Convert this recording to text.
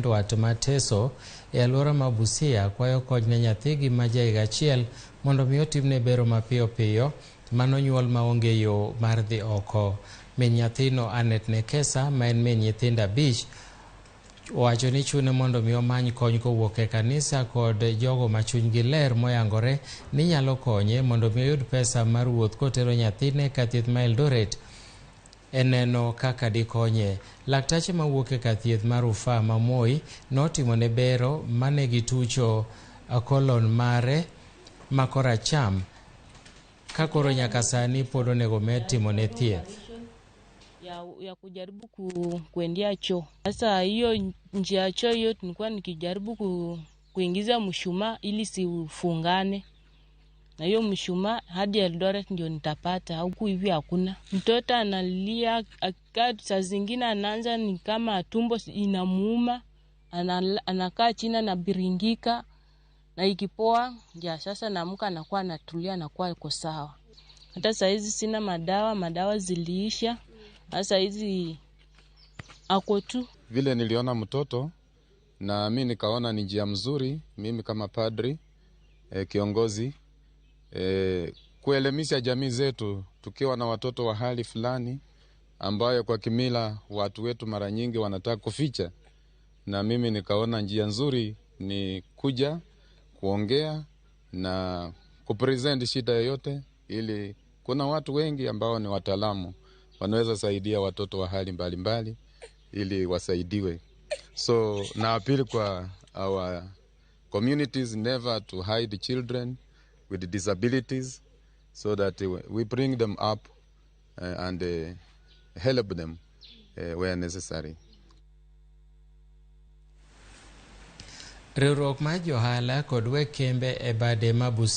nyandwat ma Teso e alwora ma Busia kwayo kony ne nyathigi ma jahiga achiel mondo mi otimne bero mapiyo piyo manonyuol maonge yo mar dhi oko. Min nyathino Annet Nekesa ma en min nyithindo abich owacho ni chune mondo mi omany kony kowuok e kanisa kod jogo ma chunygi ler moyangore ni nyalo konye mondo mi oyud pesa mar wuoth kotero nyathine ka thieth ma Eldoret e neno kaka dikonye. Laktache mawuok e kar thieth mar rufaa ma Moi notimone bero mane gitucho kolon mare ma koracham ka koro nyaka sani pod onego med timone thieth. Ya kujaribu kuendea choo. Sasa hiyo njia ya choo hiyo nilikuwa nikijaribu kuingiza mshumaa ili sifungane na hiyo mshumaa hadi Eldoret ndio nitapata, huku hivi hakuna. Mtoto analia, akikaa saa zingine anaanza ni kama tumbo inamuuma, anakaa chini anabiringika, na ikipoa ya sasa naamka anakuwa anatulia, anakuwa iko sawa. Hata saa hizi sina madawa, madawa ziliisha. Sasa hizi ako tu. Vile niliona mtoto na mi nikaona ni njia mzuri, mimi kama padri kiongozi kuelimisha jamii zetu tukiwa na watoto wa hali fulani ambayo kwa kimila watu wetu mara nyingi wanataka kuficha, na mimi nikaona njia nzuri ni kuja kuongea na kupresent shida yoyote, ili kuna watu wengi ambao ni wataalamu wanaweza saidia watoto wa hali mbalimbali ili wasaidiwe. So na appeal kwa our communities never to hide children with disabilities so that we bring them up and help them where necessary. Riwruok mar johala kod weg kembe e bade ma Busia